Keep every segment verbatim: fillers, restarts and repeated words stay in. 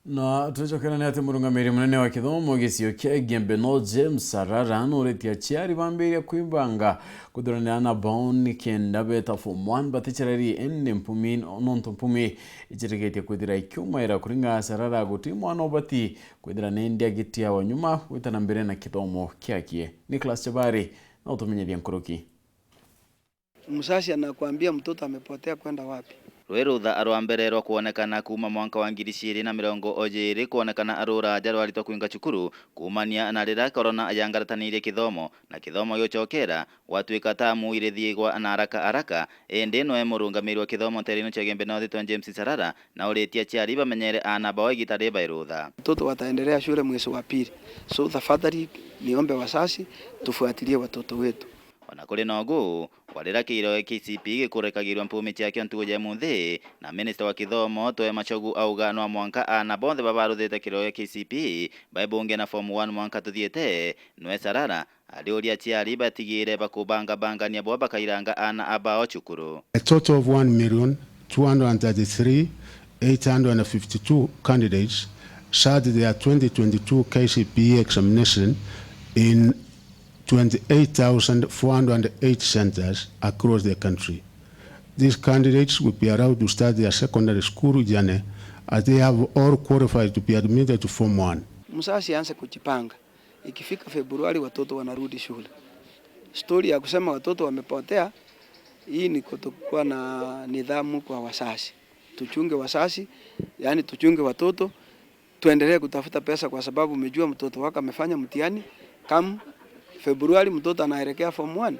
Na tucokerane ati murungamiri munene wa kithomo gicio kia Igembe North James Sarara nuritie aciari bambiria kwibanga kwithirania na bao nikenda beta form one baticereri indi mpumi nontu mpumi icirigitie kwithira ikiumaira. Kuringana na Sarara, guti mwana ubati kwithira nindi agitiawa nyuma gwita na mbere na kithomo kiakie. Nicholas Chabari na utumenyeria nkuruki. Mzazi anakuambia mtoto amepotea kwenda wapi? Rwi rutha rwa mbere rwa kwonekana kuuma mwanka wa ngiri ciiri na mirongo ijiri kwonekana ruraja rwaritwa kwinga cukuru kuumania na riria korona yangaratanirie kithomo, na kithomo giucokera gwatuika tamu irithiigwa na haraka haraka. Indi nwe murungamiri wa kithomo nterene cia Igembe North James Sarara na uritie aciari bamenyere aana bao igita riria bai rutha. Watoto wataendelea shule mwezi wa pili. So tafadhali niombe wazazi tufuatilie watoto wetu. Ona kuri na ugu, kwarira kiiro kia K C P E gikurekagirwa mpumi ciakio ntugu ja munthi, na minista wa kithomo Twae Machogu auga no mwanka aana bonthe babaruthite kiiro gia K C P E baibunge na form one mwanka tuthiite. Nwe Sarara ariuria aciari batigire bakubangabangania bo bakairanga aana abao cukuru. A total of one million two hundred thirty-three eight hundred fifty-two candidates sat their twenty twenty-two K C P E examination in twenty-eight thousand four hundred eight centers across the country. These candidates will be allowed to start their secondary school journey as they have all qualified to be admitted to Form one. Mzazi aanze kujipanga. Ikifika Februari, watoto wanarudi shule. Stori ya kusema watoto wamepotea, hii ni kutokuwa na nidhamu kwa wazazi. Tuchunge wazazi, yaani tuchunge watoto, tuendelee kutafuta pesa kwa sababu umejua mtoto wako amefanya mtihani, come Februari mtoto anaelekea form one.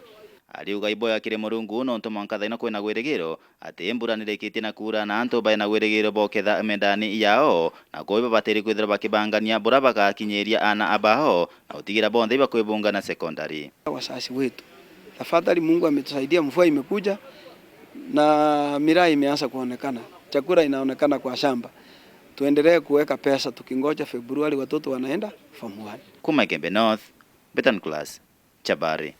Ariuga iboya kiri Murungu nontu mwanka thaino kwina gwirigiro ati mbura nirikitie na kuura na antu baina gwirigiro boketha mendani yao, na kwi babatiri kwithirwa bakibangania bura bagakinyiria aana abao na utigira bonthe ibakwibunga na sekondari. Wazazi wetu, tafadhali, Mungu ametusaidia, mvua imekuja na miraa imeanza kuonekana, chakula inaonekana kwa shamba. Tuendelee kuweka pesa tukingoja Februari watoto wanaenda form one. Kuma Igembe North, Betan Class, Chabari.